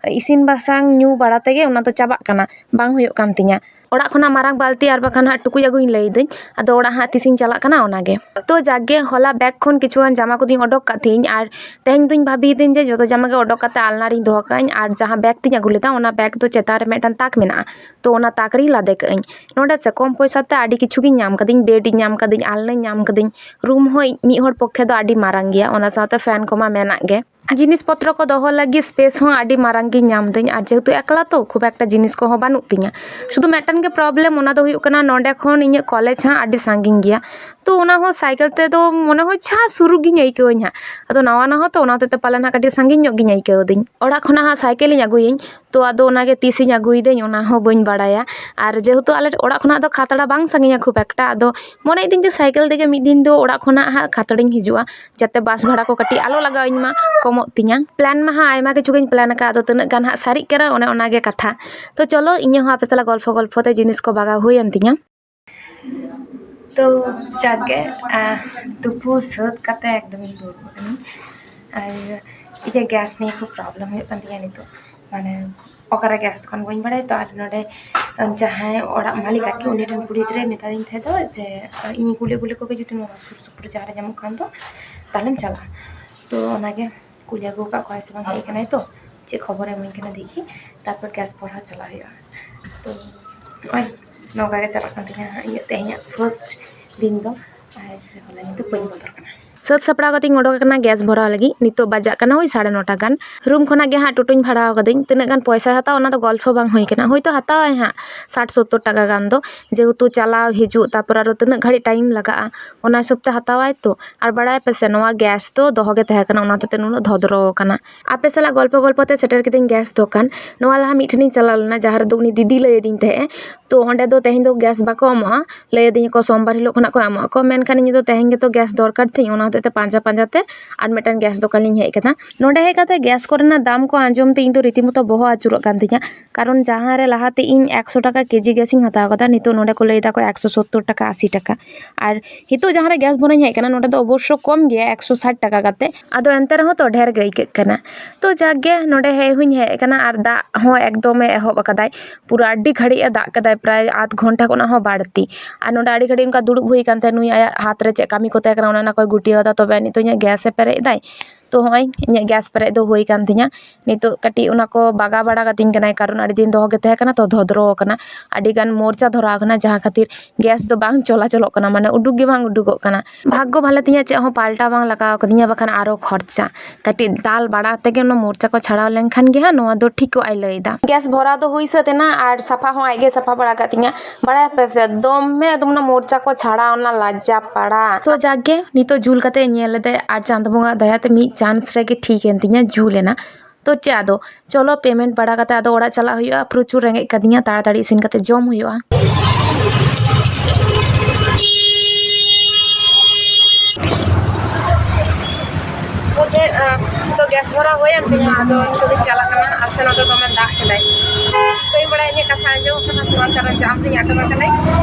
ᱤᱥᱤᱱ ᱵᱟᱥᱟᱝ ᱧᱩ ᱵᱟᱲᱟ ᱛᱮᱜᱮ ᱚᱱᱟ ᱫᱚ ᱪᱟᱵᱟᱜ ᱠᱟᱱᱟ, ᱵᱟᱝ ᱦᱩᱭᱩᱜ ᱠᱟᱱ ᱛᱤᱧᱟ᱾ ᱚᱲᱟᱜ ᱠᱷᱚᱱᱟᱜ ᱢᱟᱨᱟᱝ ᱵᱟᱹᱞᱛᱤ ᱟᱨ ᱵᱟᱠᱷᱟᱱ ᱦᱟᱸᱜ ᱴᱩᱠᱩᱡ ᱟᱹᱜᱩᱧ ᱞᱟᱹᱭᱫᱟᱹᱧ, ᱟᱫᱚ ᱚᱲᱟᱜ ᱦᱟᱸᱜ ᱛᱤᱥᱤᱧ ᱪᱟᱞᱟᱜ ᱠᱟᱱᱟ ᱚᱱᱟᱜᱮ᱾ ᱛᱚ ᱡᱟᱠᱜᱮ ᱦᱚᱞᱟ ᱵᱮᱜᱽ ᱠᱷᱚᱱ ᱠᱤᱪᱷᱩ ᱜᱟᱱ ᱡᱟᱢᱟ ᱠᱚᱫᱚᱧ ᱚᱰᱚᱠ ᱠᱟᱜ ᱛᱤᱧ, ᱟᱨ ᱛᱮᱦᱮᱧ ᱫᱚᱧ ᱵᱷᱟᱵᱤᱭᱮᱫᱟᱹᱧ ᱡᱮ ᱡᱚᱛᱚ ᱡᱟᱢᱟ ᱜᱮ ᱚᱰᱚᱠ ᱠᱟᱛᱮ ᱟᱞᱱᱟ ᱨᱤᱧ ᱫᱚᱦᱚ ᱠᱟᱜ ᱟᱹᱧ, ᱟᱨ ᱡᱟᱦᱟᱸ ᱵᱮᱜᱽ ᱛᱤᱧ ᱟᱹᱜᱩ ᱞᱮᱫᱟ ᱚᱱᱟ ᱵᱮᱜᱽ ᱫᱚ ᱪᱮᱛᱟᱱ ᱨᱮ ᱢᱤᱫᱴᱟᱝ ᱛᱟᱠ ᱢᱮᱱᱟᱜᱼᱟ, ᱛᱚ ᱚᱱᱟ ᱛᱟᱠ ᱨᱤᱧ ᱞᱟᱫᱮ ᱠᱟᱜ ᱟᱹᱧ᱾ ᱱᱚᱰᱮ ᱥᱮ ᱠᱚᱢ ᱯᱚᱭᱥᱟ ᱛᱮ ᱟᱹᱰᱤ ᱠᱤᱪᱷᱩ ᱜᱤᱧ ᱧᱟᱢ ᱠᱟᱫᱤᱧ, ᱵᱮᱰ ᱤᱧ ᱧᱟᱢ ᱠᱟᱫᱤᱧ, ᱟᱞᱱᱟᱧ ᱧᱟᱢ ᱠᱟᱫᱤᱧ, ᱨᱩᱢ ᱦᱚᱸ ᱢᱤᱫ ᱦᱚᱲ ᱯᱚᱠᱠᱷᱮ ᱫᱚ ᱟᱹᱰᱤ ᱢᱟᱨᱟᱝ ᱜᱮᱭᱟ, ᱚᱱᱟ ᱥᱟᱶᱛᱮ ᱯᱷᱮᱱ ᱠᱚᱢᱟ ᱢᱮᱱᱟᱜ ᱜᱮ᱾ ᱡᱤᱱᱤᱥ ᱯᱚᱛᱨᱚ ᱠᱚ ᱫᱚᱦᱚ ᱞᱟᱹᱜᱤᱫ ᱥᱯᱮᱥ ᱦᱚᱸ ᱟᱹᱰᱤ ᱢᱟᱨᱟᱝ ᱜᱤᱧ ᱧᱟᱢ ᱫᱟᱹᱧ, ᱟᱨ ᱡᱮᱦᱮᱛᱩ ᱮᱠᱞᱟ ᱛᱚ ᱠᱷᱩᱵ ᱮᱠᱴᱟ ᱡᱤᱱᱤᱥ ᱠᱚᱦᱚᱸ ᱵᱟᱹᱱᱩᱜ ᱛᱤᱧᱟᱹ᱾ ᱥᱩᱫᱷᱩ ᱢᱤᱫᱴᱟᱝ ᱜᱮ ᱯᱨᱚᱵᱞᱮᱢ, ᱚᱱᱟ ᱫᱚ ᱦᱩᱭᱩᱜ ᱠᱟᱱᱟ ᱱᱚᱰᱮ ᱠᱷᱚᱱ ᱤᱧᱟᱹᱜ ᱠᱚᱞᱮᱡᱽ ᱦᱟᱸᱜ ᱟᱹᱰᱤ ᱥᱟᱺᱜᱤᱧ ᱜᱮᱭᱟ, ᱛᱚ ᱚᱱᱟ ᱦᱚᱸ ᱥᱟᱭᱠᱮᱞ ᱛᱮᱫᱚ ᱢᱚᱱᱮ ᱦᱚᱭ ᱡᱟᱦᱟᱸ ᱥᱩᱨᱩᱜ ᱜᱤᱧ ᱟᱹᱭᱠᱟᱹᱣᱟᱹᱧ ᱦᱟᱸᱜ᱾ ᱟᱫᱚ ᱱᱟᱣᱟ ᱱᱟᱣᱟ ᱛᱚ, ᱚᱱᱟ ᱦᱚᱛᱮᱡ ᱛᱮ ᱯᱟᱞᱮᱱ ᱦᱟᱸᱜ ᱠᱟᱹᱴᱤᱡ ᱥᱟᱺᱜᱤᱧ ᱧᱚᱜ ᱜᱤᱧ ᱟᱹᱭᱠᱟᱹᱣ ᱫᱟᱹᱧ᱾ ᱚᱲᱟᱜ ᱠᱷᱚᱱᱟᱜ ᱦᱟᱸᱜ ᱥᱟᱭᱠᱮᱞ ᱤᱧ ᱟᱹᱜᱩᱭᱟᱹᱧ, ᱛᱚ ᱟᱫᱚ ᱚᱱᱟᱜᱮ ᱛᱤᱥᱤᱧ ᱟᱹᱜᱩᱭᱮᱫᱟᱹᱧ ᱚᱱᱟ ᱦᱚᱸ ᱵᱟᱹᱧ ᱵᱟᱲᱟᱭᱟ᱾ ᱟᱨ ᱡᱮᱦᱮᱛᱩ ᱟᱞᱮ ᱚᱲᱟᱜ ᱠᱷᱚᱱᱟᱜ ᱫᱚ ᱠᱷᱟᱛᱲᱟ ᱵᱟᱝ ᱥᱟᱺᱜᱤᱧᱟ ᱠᱷᱩᱵ ᱮᱠᱴᱟ, ᱟᱫᱚ ᱢᱚᱱᱮᱭᱮᱫᱟᱹᱧ ᱡᱮ ᱥᱟᱭᱠᱮᱞ ᱛᱮᱜᱮ ᱢᱤᱫ ᱫᱤᱱ ᱫᱚ ᱚᱲᱟᱜ ᱠᱷᱚᱱᱟᱜ ᱦᱟᱸᱜ ᱠᱷᱟᱛᱲᱟᱧ ᱦᱤᱡᱩᱜᱼᱟ, ᱡᱟᱛᱮ ᱵᱟᱥ ᱵᱷᱟᱲᱟ ᱠᱚ ᱠᱟᱹᱴᱤᱡ ᱟᱞᱚ ᱞᱟᱜᱟᱣ ᱤᱧ ᱢᱟ, ᱠᱚᱢᱚᱜ ᱛᱤᱧᱟ᱾ ᱯᱞᱮᱱ ᱢᱟ ᱦᱟᱸᱜ ᱟᱭᱢᱟ ᱠᱤᱪᱷᱩ ᱜᱤᱧ ᱯᱞᱮᱱ ᱟᱠᱟᱫ, ᱟᱫᱚ ᱛᱤᱱᱟᱹᱜ ᱜᱟᱱ ᱦᱟᱸᱜ ᱥᱟᱹᱨᱤᱜ ᱠᱟᱱᱟ ᱚᱱᱮ ᱚᱱᱟᱜᱮ ᱠᱟᱛᱷᱟ᱾ ᱛᱚ ᱪᱚᱞᱚ, ᱤᱧᱟᱹᱜ ᱦᱚᱸ ᱟᱯᱮ ᱥᱟᱞᱟᱜ ᱜᱚᱞᱯᱷᱚ ᱜᱚᱞᱯᱷᱚ ᱛᱮ ᱡᱤᱱᱤᱥ ᱠᱚ ᱵᱟᱜᱟᱣ ᱦᱩᱭᱮᱱ ᱛᱤᱧᱟ᱾ ᱛᱚ ᱡᱟᱠᱜᱮ, ᱟᱦ, ᱛᱩᱯᱩ ᱥᱟᱹᱛ ᱠᱟᱛᱮ ᱮᱠᱫᱚᱢᱤᱧ ᱫᱩᱲᱩᱵ ᱟᱠᱟᱱᱟᱹᱧ᱾ ᱟᱨ ᱤᱧᱟᱹᱜ ᱜᱮᱥ ᱱᱤᱭᱮ ᱠᱷᱩᱵ ᱯᱨᱚᱵᱞᱮᱢ ᱦᱩᱭᱩᱜ ᱠᱟᱱ ᱛᱤᱧᱟᱹ ᱱᱤᱛᱚᱜ, ᱢᱟᱱᱮ ᱚᱠᱟᱨᱮ ᱜᱮᱥ ᱫᱚᱠᱟᱱ ᱵᱟᱹᱧ ᱵᱟᱲᱟᱭᱟ᱾ ᱛᱚ ᱟᱨ ᱱᱚᱰᱮ ᱡᱟᱦᱟᱸᱭ ᱚᱲᱟᱜ ᱢᱟᱹᱞᱤᱠ ᱟᱨᱠᱤ, ᱩᱱᱤ ᱨᱮᱱ ᱠᱩᱲᱤ ᱜᱤᱫᱽᱨᱟᱹᱭ ᱢᱮᱛᱟᱫᱤᱧ ᱛᱟᱦᱮᱸ ᱫᱚ ᱡᱮ, ᱤᱧ ᱠᱩᱞᱤ ᱠᱩᱞᱤ ᱠᱚᱜᱮ ᱡᱩᱫᱤ ᱱᱚᱣᱟ ᱥᱩᱨ ᱥᱩᱯᱩᱨ ᱡᱟᱦᱟᱸ ᱨᱮ ᱧᱟᱢᱚᱜ ᱠᱷᱟᱱ ᱫᱚ ᱛᱟᱦᱞᱮᱢ ᱪᱟᱞᱟᱜᱼᱟ᱾ ᱛᱚ ᱚᱱᱟᱜᱮ ᱠᱩᱞᱤ ᱟᱹᱜᱩ ᱟᱠᱟᱫ ᱠᱚᱣᱟᱭ ᱥᱮ ᱵᱟᱝ, ᱦᱮᱡ ᱟᱠᱟᱱᱟᱭ ᱛᱚ᱾ ᱪᱮᱫ ᱠᱷᱚᱵᱚᱨᱮ ᱮᱢᱟᱹᱧ ᱠᱟᱱᱟ ᱫᱮᱠᱷᱤ, ᱛᱟᱨᱯᱚᱨ ᱜᱮᱥ ᱵᱷᱚᱨᱟᱣ ᱪᱟᱞᱟᱜ ᱦᱩᱭᱩᱜᱼᱟ᱾ ᱛᱚ ᱱᱚᱜᱼᱚᱭ ᱱᱚᱝᱠᱟ ᱜᱮ ᱪᱟᱞᱟᱜ ᱠᱟᱱ ᱛᱤᱧᱟᱹ ᱦᱟᱸᱜ ᱤᱧᱟᱹᱜ ᱛᱮᱦᱮᱧᱟᱜ ᱯᱷᱟᱥᱴ ᱫᱤᱱ ᱫᱚ, ᱟᱨ ᱦᱚᱞᱟ ᱧᱤᱫᱟᱹ ᱵᱟᱹᱧ ᱵᱚᱛᱚᱨ ᱠᱟᱱᱟ᱾ ᱥᱟᱹᱛ ᱥᱟᱯᱲᱟᱣ ᱠᱟᱛᱮᱧ ᱚᱰᱚᱠ ᱟᱠᱟᱱᱟ ᱜᱮᱥ ᱵᱷᱚᱨᱟᱣ ᱞᱟᱹᱜᱤᱫ᱾ ᱱᱤᱛᱚᱜ ᱵᱟᱡᱟᱜ ᱠᱟᱱᱟ ᱳᱭ ᱥᱟᱲᱮ ᱱᱚᱴᱟ ᱜᱟᱱ᱾ ᱨᱩᱢ ᱠᱷᱚᱱᱟᱜ ᱜᱮ ᱦᱟᱸᱜ ᱴᱳᱴᱳᱧ ᱵᱷᱟᱲᱟ ᱟᱠᱟᱫᱟᱹᱧ᱾ ᱛᱤᱱᱟᱹᱜ ᱜᱟᱱ ᱯᱚᱭᱥᱟᱭ ᱦᱟᱛᱟᱣᱟ ᱚᱱᱟ ᱫᱚ ᱜᱚᱞᱯᱷᱚ ᱵᱟᱝ ᱦᱩᱭ ᱠᱟᱱᱟ, ᱦᱳᱭᱛᱳ ᱦᱟᱛᱟᱣᱟᱭ ᱦᱟᱸᱜ ᱥᱟᱴ ᱥᱳᱛᱛᱳᱨ ᱴᱟᱠᱟ ᱜᱟᱱ ᱫᱚ, ᱡᱮᱦᱮᱛᱩ ᱪᱟᱞᱟᱣ ᱦᱤᱡᱩᱜ, ᱛᱟᱨᱯᱚᱨ ᱟᱨᱚ ᱛᱤᱱᱟᱹᱜ ᱜᱷᱟᱹᱲᱤᱡ ᱴᱟᱭᱤᱢ ᱞᱟᱜᱟᱜᱼᱟ, ᱚᱱᱟ ᱦᱤᱥᱟᱹᱵ ᱛᱮ ᱦᱟᱛᱟᱣᱟᱭ ᱛᱚ᱾ ᱟᱨ ᱵᱟᱲᱟᱭ ᱯᱮᱥᱮ, ᱱᱚᱣᱟ ᱜᱮᱥ ᱫᱚ ᱫᱚᱦᱚ ᱜᱮ ᱛᱟᱦᱮᱸ ᱠᱟᱱᱟ, ᱚᱱᱟ ᱦᱚᱛᱮᱡ ᱛᱮ ᱱᱩᱱᱟᱹᱜ ᱫᱷᱚᱫᱨᱚ ᱟᱠᱟᱱᱟ᱾ ᱟᱯᱮ ᱥᱟᱞᱟᱜ ᱜᱚᱞᱯᱚ ᱜᱚᱞᱯᱚ ᱛᱮ ᱥᱮᱴᱮᱨ ᱠᱤᱫᱟᱹᱧ ᱜᱮᱥ ᱫᱚᱠᱟᱱ᱾ ᱱᱚᱣᱟ ᱞᱟᱦᱟ ᱢᱤᱫ ᱴᱷᱮᱱᱤᱧ ᱪᱟᱞᱟᱣ ᱞᱮᱱᱟ, ᱡᱟᱦᱟᱸ ᱨᱮᱫᱚ ᱩᱱᱤ ᱫᱤᱫᱤ ᱞᱟᱹᱭ ᱟᱹᱫᱤᱧ ᱛᱟᱦᱮᱸᱜᱼᱮ, ᱛᱚ ᱚᱸᱰᱮ ᱫᱚ ᱛᱮᱦᱮᱧ ᱫᱚ ᱜᱮᱥ ᱵᱟᱠᱚ ᱮᱢᱚᱜᱼᱟ, ᱞᱟᱹᱭ ᱟᱹᱫᱤᱧᱟ ᱠᱚ ᱥᱳᱢᱵᱟᱨ ᱦᱤᱞᱳᱜ ᱠᱷᱚᱱᱟᱜ ᱠᱚ ᱮᱢᱚᱜ ᱟᱠᱚ᱾ ᱢᱮᱱᱠᱷᱟᱱ ᱤᱧ ᱫᱚ ᱛᱮᱦᱮᱧ ᱜᱮᱛᱚ ᱜᱮᱥ ᱫᱚᱨᱠᱟᱨ ᱛᱤᱧ, ᱚᱱᱟ ᱦᱚᱛᱮᱡ ᱛᱮ ᱯᱟᱸᱡᱟ ᱯᱟᱸᱡᱟ ᱛᱮ ᱟᱨ ᱢᱤᱫᱴᱟᱝ ᱜᱮᱥ ᱫᱚᱠᱟᱱ ᱞᱤᱧ ᱦᱮᱡ ᱟᱠᱟᱱᱟ᱾ ᱱᱚᱸᱰᱮ ᱦᱮᱡ ᱠᱟᱛᱮ ᱜᱮᱥ ᱠᱚᱨᱮᱱᱟᱜ ᱫᱟᱢ ᱠᱚ ᱟᱸᱡᱚᱢ ᱛᱮ ᱤᱧ ᱫᱚ ᱨᱤᱛᱤᱢᱚᱛᱚ ᱵᱚᱦᱚᱜ ᱟᱹᱪᱩᱨᱚᱜ ᱠᱟᱱ ᱛᱤᱧᱟ᱾ ᱠᱟᱨᱚᱱ ᱡᱟᱦᱟᱸ ᱨᱮ ᱞᱟᱦᱟᱛᱮ ᱤᱧ ᱮᱠᱥᱚ ᱴᱟᱠᱟ ᱠᱮᱡᱤ ᱜᱮᱥ ᱤᱧ ᱦᱟᱛᱟᱣ ᱠᱟᱫᱟ, ᱱᱤᱛᱚᱜ ᱱᱚᱸᱰᱮ ᱠᱚ ᱞᱟᱹᱭ ᱫᱟᱠᱚ ᱮᱠᱥᱚ ᱥᱳᱛᱛᱳᱨ ᱴᱟᱠᱟ, ᱟᱥᱤ ᱴᱟᱠᱟ᱾ ᱟᱨ ᱱᱤᱛᱚᱜ ᱡᱟᱦᱟᱸ ᱨᱮ ᱜᱮᱥ ᱵᱚᱱᱟᱧ ᱦᱮᱡ ᱠᱟᱱᱟ, ᱱᱚᱸᱰᱮ ᱫᱚ ᱚᱵᱚᱥᱥᱚ ᱠᱚᱢ ᱜᱮᱭᱟ, ᱮᱠᱥᱚ ᱥᱟᱴ ᱴᱟᱠᱟ ᱠᱟᱛᱮ᱾ ᱟᱫᱚ ᱮᱱᱛᱮ ᱨᱮᱦᱚᱸ ᱛᱚ ᱰᱷᱮᱨ ᱜᱮ ᱟᱹᱭᱠᱟᱹᱜ ᱠᱟᱱᱟ᱾ ᱛᱚ ᱡᱟᱠ ᱜᱮ, ᱱᱚᱸᱰᱮ ᱦᱮᱡ ᱦᱚᱸᱧ ᱦᱮᱡ ᱟᱠᱟᱱᱟ ᱟᱨ ᱫᱟᱜ ᱦᱚᱸ ᱮᱠᱫᱚᱢᱮ ᱮᱦᱚᱵ ᱟᱠᱟᱫᱟᱭ᱾ ᱯᱩᱨᱟᱹ ᱟᱹᱰᱤ ᱜᱷᱟᱹᱲᱤᱡ ᱮ ᱫᱟᱜ ᱠᱮᱫᱟᱭ, ᱯᱨᱟᱭ ᱟᱫᱷ ᱜᱷᱚᱱᱴᱟ ᱠᱷᱚᱱᱟᱜ ᱦᱚᱸ ᱵᱟᱹᱲᱛᱤ᱾ ᱟᱨ ᱱᱚᱸᱰᱮ ᱟᱹᱰᱤ ᱜᱷᱟᱹᱲᱤᱡ ᱚᱱᱠᱟ ᱫᱩᱲᱩᱵ ᱦᱩᱭ ᱟᱠᱟᱱ ᱛᱟᱦᱮᱸᱫ, ᱱᱩᱭ ᱟᱭᱟᱜ ᱦᱟᱛ ᱨᱮ ᱪᱮᱫ ᱠᱟᱹᱢᱤ ᱠᱚ ᱛᱟᱦᱮᱸ ᱠᱟᱱᱟ, ᱚᱱᱟ ᱚᱱᱟ ᱠᱚᱭ ᱜᱩᱴᱤᱭᱟᱹᱣ ᱮᱫᱟ, ᱛᱚᱵᱮ ᱟᱹᱱᱤᱡ ᱛᱚ ᱤᱧᱟᱹᱜ ᱜᱮᱥ ᱮ ᱯᱮᱨᱮᱡ ᱮᱫᱟᱭ᱾ ᱛᱚ ᱦᱚᱸᱜᱼᱚᱭ ᱤᱧᱟᱹᱜ ᱜᱮᱥ ᱯᱮᱨᱮᱡ ᱫᱚ ᱦᱩᱭ ᱟᱠᱟᱱ ᱛᱤᱧᱟᱹ᱾ ᱱᱤᱛᱚᱜ ᱠᱟᱹᱴᱤᱡ ᱚᱱᱟ ᱠᱚ ᱵᱟᱜᱟ ᱵᱟᱲᱟ ᱠᱟᱹᱛᱤᱧ ᱠᱟᱱᱟᱭ, ᱠᱟᱨᱚᱱ ᱟᱹᱰᱤ ᱫᱤᱱ ᱫᱚᱦᱚ ᱜᱮ ᱛᱟᱦᱮᱸ ᱠᱟᱱᱟ, ᱛᱚ ᱫᱷᱚᱫᱨᱚ ᱟᱠᱟᱱᱟ, ᱟᱹᱰᱤ ᱜᱟᱱ ᱢᱚᱨᱪᱟ ᱫᱷᱚᱨᱟᱣ ᱟᱠᱟᱱᱟ, ᱡᱟᱦᱟᱸ ᱠᱷᱟᱹᱛᱤᱨ ᱜᱮᱥ ᱫᱚ ᱵᱟᱝ ᱪᱚᱞᱟᱪᱚᱞᱚᱜ ᱠᱟᱱᱟ, ᱢᱟᱱᱮ ᱩᱰᱩᱠ ᱜᱮ ᱵᱟᱝ ᱩᱰᱩᱠᱚᱜ ᱠᱟᱱᱟ᱾ ᱵᱷᱟᱜᱽᱜᱚ ᱵᱷᱟᱞᱮ ᱛᱤᱧᱟᱹ, ᱪᱮᱫ ᱦᱚᱸ ᱯᱟᱞᱴᱟᱣ ᱵᱟᱝ ᱞᱟᱜᱟᱣ ᱠᱟᱫᱤᱧᱟ, ᱵᱟᱠᱷᱟᱱ ᱟᱨᱚ ᱠᱷᱚᱨᱪᱟ᱾ ᱠᱟᱹᱴᱤᱡ ᱫᱟᱞ ᱵᱟᱲᱟ ᱛᱮᱜᱮ ᱚᱱᱟ ᱢᱚᱨᱪᱟ ᱠᱚ ᱪᱷᱟᱲᱟᱣ ᱞᱮᱱᱠᱷᱟᱱ ᱜᱮ ᱦᱟᱸᱜ ᱱᱚᱣᱟ ᱫᱚ ᱴᱷᱤᱠᱚᱜ ᱟᱭ ᱞᱟᱹᱭᱫᱟ᱾ ᱜᱮᱥ ᱵᱷᱚᱨᱟᱣ ᱫᱚ ᱦᱩᱭ ᱥᱟᱹᱛ ᱮᱱᱟ ᱟᱨ ᱥᱟᱯᱷᱟ ᱦᱚᱸ ᱟᱡ ᱜᱮ ᱥᱟᱯᱷᱟ ᱵᱟᱲᱟ ᱠᱟᱜ ᱛᱤᱧᱟ᱾ ᱵᱟᱲᱟᱭᱟᱯᱮ ᱥᱮ, ᱫᱚᱢᱮ ᱮᱠᱫᱚᱢ ᱚᱱᱟ ᱢᱚᱨᱪᱟ ᱠᱚ ᱪᱷᱟᱲᱟᱣ ᱚᱱᱟ ᱞᱟᱡᱟ ᱯᱟᱲᱟ᱾ ᱛᱚ ᱡᱟᱠ ᱜᱮ, ᱱᱤᱛᱚᱜ ᱡᱩᱞ ᱠᱟᱛᱮ ᱧᱮᱞ ᱞᱮᱫᱟᱭ ᱟᱨ ᱪᱟᱸᱫ ᱵᱚᱸᱜᱟ ᱫᱟᱭᱟᱛᱮ ᱢᱤᱫ ᱪᱟᱱᱥ ᱨᱮᱜᱮ ᱴᱷᱤᱠ ᱮᱱ ᱛᱤᱧᱟ, ᱡᱩᱞ ᱮᱱᱟ᱾ ᱛᱚ ᱪᱮᱫ ᱟᱫᱚ, ᱪᱚᱞᱚ ᱯᱮᱢᱮᱱᱴ ᱵᱟᱲᱟ ᱠᱟᱛᱮ ᱟᱫᱚ ᱚᱲᱟᱜ ᱪᱟᱞᱟᱜ ᱦᱩᱭᱩᱜᱼᱟ᱾ ᱯᱨᱚᱪᱩᱨ ᱨᱮᱸᱜᱮᱡ ᱠᱟᱫᱤᱧᱟ, ᱛᱟᱲᱟᱛᱟᱲᱤ ᱤᱥᱤᱱ ᱠᱟᱛᱮ ᱡᱚᱢ ᱦᱩᱭᱩᱜᱼᱟ᱾ ᱛᱚ ᱪᱮᱫ, ᱟᱸ, ᱛᱚ ᱜᱮᱥ ᱵᱷᱚᱨᱟᱣ ᱦᱩᱭᱮᱱ ᱛᱤᱧᱟ, ᱟᱫᱚ ᱱᱤᱛᱚᱜ ᱫᱚᱧ ᱪᱟᱞᱟᱜ ᱠᱟᱱᱟ᱾ ᱟᱨ ᱥᱮ ᱱᱚᱛᱮ ᱫᱚᱢᱮ ᱫᱟᱜ ᱠᱮᱫᱟᱭ᱾ ᱵᱟᱹᱧ ᱵᱟᱲᱟᱭᱟ ᱤᱧᱟᱹᱜ ᱠᱟᱛᱷᱟ ᱟᱸᱡᱚᱢᱚᱜ ᱠᱟᱱᱟ ᱥᱮ ᱵᱟᱝ, ᱠᱟᱨᱚᱱ ᱡᱟᱢ ᱨᱤᱧ ᱟᱴᱚᱠ ᱟᱠᱟᱱᱟᱹᱧ᱾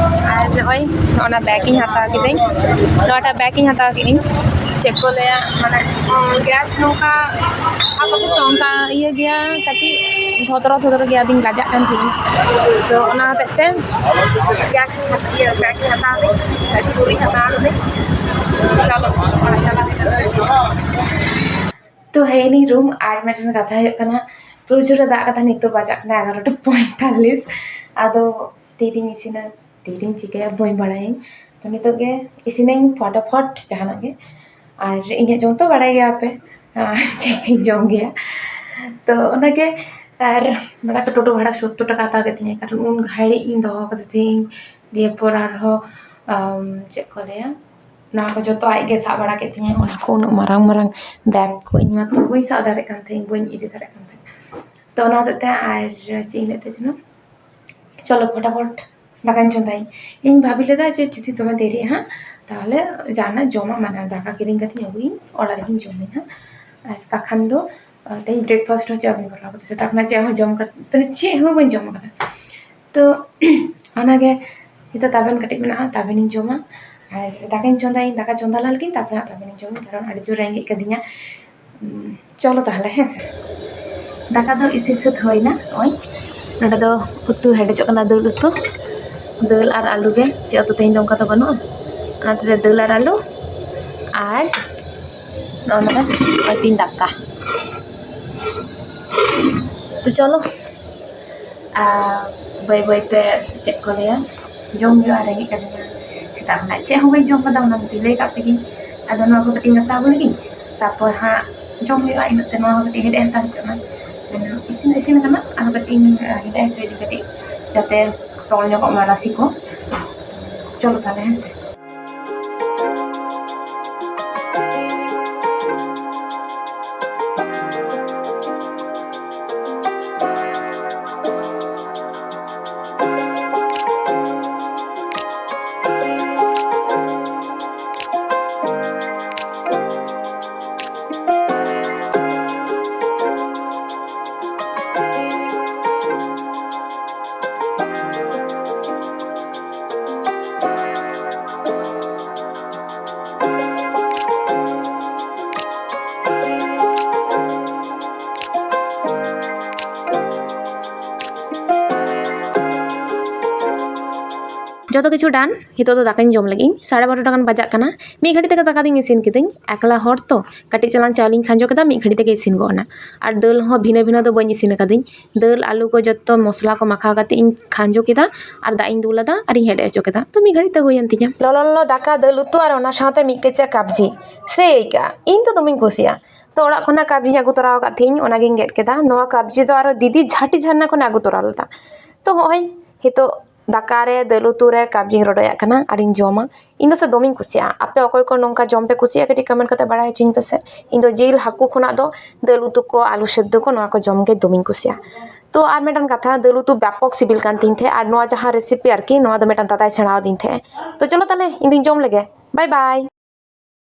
ᱟᱨ ᱱᱚᱜᱼᱚᱭ ᱱᱚᱜᱼᱚ ᱱᱟ ᱵᱮᱜᱽ ᱤᱧ ᱦᱟᱛᱟᱣ ᱠᱤᱫᱟᱹᱧ, ᱱᱚᱣᱟᱴᱟᱜ ᱵᱮᱜᱽ ᱤᱧ ᱦᱟᱛᱟᱣ ᱠᱮᱫᱟᱹᱧ᱾ ᱪᱮᱫ ᱠᱚ ᱞᱟᱹᱭᱟ, ᱢᱟᱱᱮ, ᱜᱮᱥ ᱱᱚᱝᱠᱟ ᱟᱯᱟᱛᱚᱛᱚ ᱚᱱᱠᱟ ᱤᱭᱟᱹ ᱜᱮᱭᱟ, ᱠᱟᱹᱴᱤᱡ ᱫᱷᱚᱫᱨᱚ ᱫᱷᱚᱫᱨᱚ ᱜᱮᱭᱟ, ᱟᱫᱚᱧ ᱞᱟᱡᱟᱜ ᱠᱟᱱ ᱛᱟᱦᱮᱸᱫ᱾ ᱛᱚ ᱚᱱᱟ ᱦᱚᱛᱮᱡ ᱛᱮ ᱜᱮᱥ ᱤᱧ ᱦᱟᱛ-, ᱤᱭᱟᱹ, ᱵᱮᱜᱽ ᱤᱧ ᱦᱟᱛᱟᱣ ᱠᱮᱫᱟᱹᱧ, ᱪᱷᱩᱨᱤᱧ ᱦᱟᱛᱟᱣ ᱠᱮᱫᱟᱹᱧ᱾ ᱪᱚᱞᱚ, ᱚᱲᱟᱜ ᱪᱟᱞᱟᱜ ᱦᱩᱭᱩᱜᱼᱟ᱾ ᱛᱚ ᱦᱮᱡ ᱮᱱᱟᱹᱧ ᱨᱩᱢ, ᱟᱨ ᱢᱤᱫᱴᱮᱱ ᱠᱟᱛᱷᱟ ᱦᱩᱭᱩᱜ ᱠᱟᱱᱟ, ᱯᱨᱚᱪᱩᱨ ᱮ ᱫᱟᱜ ᱠᱟᱫᱟ, ᱱᱤᱛᱚᱜ ᱵᱟᱡᱟᱜ ᱠᱟᱱᱟ ᱮᱜᱟᱨᱚᱴᱟ ᱯᱚᱸᱭᱛᱟᱞᱞᱤᱥ᱾ ᱟᱫᱚ ᱛᱤᱨᱤᱧ ᱤᱥᱤᱱᱟ, ᱛᱤᱨᱤᱧ ᱪᱤᱠᱟᱹᱭᱟ, ᱵᱟᱹᱧ ᱵᱟᱲᱟᱭᱟᱹᱧ᱾ ᱛᱚ ᱱᱤᱛᱚᱜ ᱜᱮ ᱤᱥᱤᱱᱟᱹᱧ ᱯᱷᱚᱴᱟᱯᱷᱚᱴ ᱡᱟᱦᱟᱱᱟᱜ ᱜᱮ᱾ ᱟᱨ ᱤᱧᱟᱹᱜ ᱡᱚᱢ ᱛᱚ ᱵᱟᱲᱟᱭ ᱜᱮᱭᱟ ᱯᱮ, ᱟᱨ ᱪᱮᱫ ᱠᱚᱧ ᱡᱚᱢ ᱜᱮᱭᱟ᱾ ᱛᱚ ᱚᱱᱟᱜᱮ, ᱟᱨ ᱵᱟᱲᱟ ᱠᱚ ᱴᱳᱴᱳ ᱵᱷᱟᱲᱟ ᱥᱳᱛᱛᱳᱨ ᱴᱟᱠᱟ ᱦᱟᱛᱟᱣ ᱠᱮᱫ ᱛᱤᱧᱟᱹ, ᱠᱟᱨᱚᱱ ᱩᱱ ᱜᱷᱟᱹᱲᱤᱡ ᱤᱧ ᱫᱚᱦᱚ ᱠᱟᱫᱟ ᱛᱤᱧ᱾ ᱫᱤᱭᱮ ᱯᱚᱨ ᱟᱨᱦᱚᱸ, ᱟᱢ, ᱪᱮᱫ ᱠᱚ ᱞᱟᱹᱭᱟ, ᱱᱚᱣᱟ ᱠᱚ ᱡᱚᱛᱚ ᱟᱡ ᱜᱮ ᱥᱟᱵ ᱵᱟᱲᱟ ᱠᱮᱫ ᱛᱤᱧᱟᱹ᱾ ᱚᱱᱟ ᱠᱚ ᱩᱱᱟᱹᱜ ᱢᱟᱨᱟᱝ ᱢᱟᱨᱟᱝ ᱵᱮᱜᱽ ᱠᱚ ᱤᱧ ᱢᱟᱛᱚ ᱵᱟᱹᱧ ᱥᱟᱵ ᱫᱟᱲᱮᱭᱟᱜ ᱠᱟᱱ ᱛᱟᱦᱮᱸᱫ, ᱵᱟᱹᱧ ᱤᱫᱤ ᱫᱟᱲᱮᱭᱟᱜ ᱠᱟᱱ ᱛᱟᱦᱮᱸᱫ᱾ ᱛᱚ ᱚᱱᱟ ᱦᱚᱛᱮᱡ ᱛᱮ, ᱟᱨ ᱪᱮᱫ ᱤᱧ ᱞᱟᱹᱭᱮᱫ ᱛᱟᱦᱮᱸ ᱡᱮᱱᱚ, ᱪᱚᱞᱚ ᱯᱷᱚᱴᱟᱯᱷᱚᱴ ᱫᱟᱠᱟᱧ ᱪᱚᱸᱫᱟᱭᱟ᱾ ᱤᱧ ᱵᱷᱟᱵᱤ ᱞᱮᱫᱟ ᱡᱮ ᱡᱩᱫᱤ ᱫᱚᱢᱮ ᱫᱮᱨᱤᱜᱼᱟ ᱦᱟᱸᱜ, ᱛᱟᱦᱚᱞᱮ ᱡᱟᱦᱟᱱᱟᱜ ᱡᱚᱢᱟᱜ ᱢᱟᱱᱮ ᱫᱟᱠᱟ ᱠᱤᱨᱤᱧ ᱠᱟᱛᱮᱧ ᱟᱹᱜᱩᱭᱟᱹᱧ, ᱚᱲᱟᱜ ᱨᱮᱜᱤᱧ ᱡᱚᱢᱟᱹᱧ ᱦᱟᱸᱜ᱾ ᱟᱨ ᱵᱟᱠᱷᱟᱱ ᱫᱚ, ᱟᱨ ᱛᱮᱦᱮᱧ breakfast ᱦᱚᱸ ᱪᱮᱫ ᱦᱚᱸ ᱵᱟᱹᱧ ᱠᱚᱨᱟᱣ ᱠᱟᱫᱟ, ᱥᱮᱛᱟᱜ ᱠᱷᱚᱱᱟᱜ ᱪᱮᱫ ᱦᱚᱸ ᱵᱟᱹᱧ ᱡᱚᱢ ᱠᱟᱫᱟ᱾ ᱛᱚ ᱚᱱᱟᱜᱮ ᱱᱤᱛᱚᱜ ᱛᱟᱵᱮᱱ ᱠᱟᱹᱴᱤᱡ ᱢᱮᱱᱟᱜᱼᱟ, ᱛᱟᱵᱮᱱᱤᱧ ᱡᱚᱢᱟ᱾ ᱟᱨ ᱫᱟᱠᱟᱧ ᱪᱚᱸᱫᱟᱭᱟᱹᱧ, ᱫᱟᱠᱟ ᱪᱚᱸᱫᱟ ᱞᱟᱦᱟ ᱞᱮᱜᱤᱧ, ᱛᱟᱨᱯᱚᱨᱮ ᱦᱟᱸᱜ ᱛᱟᱵᱮᱱᱤᱧ ᱡᱚᱢᱟ, ᱠᱟᱨᱚᱱ ᱟᱹᱰᱤ ᱡᱳᱨ ᱨᱮᱸᱜᱮᱡ ᱠᱟᱹᱫᱤᱧᱟ᱾ ᱩᱸ, ᱪᱚᱞᱚ ᱛᱟᱦᱚᱞᱮ, ᱦᱮᱸ ᱥᱮ᱾ ᱫᱟᱠᱟ ᱫᱚ ᱤᱥᱤᱱ ᱥᱟᱹᱛ ᱦᱩᱭᱱᱟ᱾ ᱱᱚᱜᱼᱚᱭ ᱱᱚᱸᱰᱮ ᱫᱚ ᱩᱛᱩ ᱦᱮᱰᱮᱡᱚᱜ ᱠᱟᱱᱟ, ᱫᱟᱹᱞ ᱩᱛᱩ, ᱫᱟᱹᱞ ᱟᱨ ᱟᱹᱞᱩ ᱜᱮ᱾ ᱪᱮᱫ ᱩᱛᱩ ᱛᱮᱦᱮᱧ ᱫᱚ ᱚᱱᱠᱟ ᱫᱚ ᱵᱟᱹᱱᱩᱜᱼᱟ᱾ ᱚᱱᱟᱛᱮ ᱫᱟᱹᱞ ᱟᱨ ᱟᱹᱞᱩ ᱟᱨ ᱱᱚᱜᱼᱚ ᱱᱚᱝᱠᱟ ᱟᱹᱛᱤᱧ ᱫᱟᱠᱟ᱾ ᱛᱚ ᱪᱚᱞᱚ, ᱟᱨ ᱵᱟᱹᱭ ᱵᱟᱹᱭ ᱛᱮ ᱪᱮᱫ ᱠᱚ ᱞᱟᱹᱭᱟ, ᱡᱚᱢ ᱦᱩᱭᱩᱜᱼᱟ, ᱨᱮᱸᱜᱮᱡ ᱠᱟᱹᱫᱤᱧᱟ᱾ ᱥᱮᱛᱟᱜ ᱠᱷᱚᱱᱟᱜ ᱪᱮᱫ ᱦᱚᱸ ᱵᱟᱹᱧ ᱡᱚᱢ ᱠᱟᱫᱟ, ᱚᱱᱟ ᱢᱟᱛᱚᱧ ᱞᱟᱹᱭ ᱠᱟᱜ ᱯᱮ ᱜᱤᱧ᱾ ᱟᱫᱚ ᱱᱚᱣᱟ ᱠᱚ ᱠᱟᱹᱴᱤᱡ ᱤᱧ ᱜᱷᱟᱥᱟᱣ ᱟᱹᱜᱩ ᱞᱮᱜᱤᱧ, ᱛᱟᱨᱯᱚᱨ ᱦᱟᱸᱜ ᱡᱚᱢ ᱦᱩᱭᱩᱜᱼᱟ᱾ ᱤᱱᱟᱹᱜ ᱛᱮ ᱱᱚᱣᱟ ᱦᱚᱸ ᱠᱟᱹᱴᱤᱡ ᱦᱮᱰᱮᱡ ᱦᱟᱛᱟᱲ ᱦᱚᱪᱚᱜ ᱢᱟ᱾ ᱤᱥᱤᱱ ᱫᱚ ᱤᱥᱤᱱ ᱠᱟᱱᱟ, ᱟᱨᱦᱚᱸ ᱠᱟᱹᱴᱤᱡ ᱤᱧ ᱦᱮᱰᱮᱡ ᱦᱚᱪᱚᱭᱮᱫᱤᱧ ᱠᱟᱹᱴᱤᱡ, ᱡᱟᱛᱮ ᱛᱚᱞ ᱧᱚᱜᱚᱜ ᱢᱟ ᱨᱟᱥᱮ ᱠᱚ᱾ ᱪᱚᱞᱚ ᱛᱟᱦᱚᱞᱮ, ᱦᱮᱸ ᱥᱮ᱾ ᱡᱚᱛᱚ ᱠᱤᱪᱷᱩ ᱰᱟᱱ᱾ ᱱᱤᱛᱚᱜ ᱫᱚ ᱫᱟᱠᱟᱧ ᱡᱚᱢ ᱞᱟᱹᱜᱤᱫ᱾ ᱥᱟᱲᱮ ᱵᱟᱨᱚᱴᱟ ᱜᱟᱱ ᱵᱟᱡᱟᱜ ᱠᱟᱱᱟ᱾ ᱢᱤᱫ ᱜᱷᱟᱹᱲᱤᱡ ᱛᱮᱜᱮ ᱫᱟᱠᱟ ᱫᱚᱧ ᱤᱥᱤᱱ ᱠᱤᱫᱟᱹᱧ᱾ ᱮᱠᱞᱟ ᱦᱚᱲ ᱛᱚ, ᱠᱟᱹᱴᱤᱡ ᱪᱟᱞᱟᱝ ᱪᱟᱣᱞᱮᱧ ᱠᱷᱟᱸᱡᱚ ᱠᱮᱫᱟ, ᱢᱤᱫ ᱜᱷᱟᱹᱲᱤᱡ ᱛᱮᱜᱮ ᱤᱥᱤᱱ ᱜᱚᱫ ᱮᱱᱟ᱾ ᱟᱨ ᱫᱟᱹᱞ ᱦᱚᱸ ᱵᱷᱤᱱᱟᱹ ᱵᱷᱤᱱᱟᱹ ᱫᱚ ᱵᱟᱹᱧ ᱤᱥᱤᱱ ᱟᱠᱟᱫᱟᱹᱧ᱾ ᱫᱟᱹᱞ ᱟᱹᱞᱩ ᱠᱚ ᱡᱚᱛᱚ ᱢᱚᱥᱞᱟ ᱠᱚ ᱢᱟᱠᱷᱟᱣ ᱠᱟᱛᱮ ᱤᱧ ᱠᱷᱟᱸᱡᱚ ᱠᱮᱫᱟ ᱟᱨ ᱫᱟᱜ ᱤᱧ ᱫᱩᱞ ᱟᱫᱟ ᱟᱨᱤᱧ ᱦᱮᱰᱮᱡ ᱦᱚᱪᱚ ᱠᱮᱫᱟ᱾ ᱛᱚ ᱢᱤᱫ ᱜᱷᱟᱹᱲᱤᱡ ᱛᱮ ᱦᱩᱭᱮᱱ ᱛᱤᱧᱟ ᱞᱚᱞᱚ ᱞᱚᱞᱚ ᱫᱟᱠᱟ, ᱫᱟᱹᱞ ᱩᱛᱩ ᱟᱨ ᱚᱱᱟ ᱥᱟᱶᱛᱮ ᱢᱤᱫ ᱠᱮᱪᱟ ᱠᱟᱵᱽᱡᱤ᱾ ᱥᱮ ᱟᱹᱭᱠᱟᱹᱜᱼᱟ, ᱤᱧ ᱫᱚ ᱫᱚᱢᱮᱧ ᱠᱩᱥᱤᱭᱟᱜᱼᱟ᱾ ᱛᱚ ᱚᱲᱟᱜ ᱠᱷᱚᱱᱟᱜ ᱠᱟᱵᱽᱡᱤᱧ ᱟᱹᱜᱩ ᱛᱚᱨᱟ ᱟᱠᱟᱫ ᱛᱟᱦᱮᱸᱧ, ᱚᱱᱟᱜᱤᱧ ᱜᱮᱫ ᱠᱮᱫᱟ᱾ ᱱᱚᱣᱟ ᱠᱟᱵᱽᱡᱤ ᱫᱚ ᱟᱨᱚ ᱫᱤᱫᱤ ᱡᱷᱟᱴᱤ ᱡᱷᱟᱨᱱᱟ ᱠᱷᱚᱱᱮ ᱟᱹᱜᱩ ᱛᱚᱨᱟ ᱞᱮᱫᱟ᱾ ᱛᱚ ᱦᱚᱸᱜᱼᱚᱭ ᱱᱤᱛᱚᱜ ᱫᱟᱠᱟ ᱨᱮ, ᱫᱟᱹᱞ ᱩᱛᱩ ᱨᱮ ᱠᱟᱵᱽᱡᱤᱧ ᱨᱚᱰᱚᱭᱟᱜ ᱠᱟᱱᱟ ᱟᱨᱤᱧ ᱡᱚᱢᱟ᱾ ᱤᱧ ᱫᱚ ᱥᱮ ᱫᱚᱢᱮᱧ ᱠᱩᱥᱤᱭᱟᱜᱼᱟ᱾ ᱟᱯᱮ ᱚᱠᱚᱭ ᱠᱚ ᱱᱚᱝᱠᱟ ᱡᱚᱢ ᱯᱮ ᱠᱩᱥᱤᱭᱟᱜᱼᱟ, ᱠᱟᱹᱴᱤᱡ ᱠᱚᱢᱮᱱᱴ ᱠᱟᱛᱮ ᱵᱟᱲᱟᱭ ᱦᱚᱪᱚᱧ ᱯᱮᱥᱮ᱾ ᱤᱧ ᱫᱚ ᱡᱤᱞ, ᱦᱟᱹᱠᱩ ᱠᱷᱚᱱᱟᱜ ᱫᱚ ᱫᱟᱹᱞ ᱩᱛᱩ ᱠᱚ, ᱟᱹᱞᱩ ᱥᱮᱫᱽᱫᱚ ᱠᱚ, ᱱᱚᱣᱟ ᱠᱚ ᱡᱚᱢ ᱜᱮ ᱫᱚᱢᱮᱧ ᱠᱩᱥᱤᱭᱟᱜᱼᱟ᱾ ᱛᱚ ᱟᱨ ᱢᱤᱫᱴᱟᱝ ᱠᱟᱛᱷᱟ, ᱫᱟᱹᱞ ᱩᱛᱩ ᱵᱮᱯᱚᱠ ᱥᱤᱵᱤᱞ ᱠᱟᱱ ᱛᱤᱧ ᱛᱟᱦᱮᱸᱫ, ᱟᱨ ᱱᱚᱣᱟ ᱡᱟᱦᱟᱸ ᱨᱮᱥᱤᱯᱤ ᱟᱨᱠᱤ, ᱱᱚᱣᱟ ᱫᱚ ᱢᱤᱫᱴᱟᱝ ᱫᱟᱫᱟᱭ ᱥᱮᱬᱟ ᱟᱹᱫᱤᱧ ᱛᱟᱦᱮᱸᱫ᱾ ᱛᱚ ᱪᱚᱞᱚ ᱛᱟᱦᱞᱮ ᱤᱧ ᱫᱩᱧ ᱡᱚᱢ ᱞᱮᱜᱮ᱾ ᱵᱟᱭ ᱵᱟᱭ᱾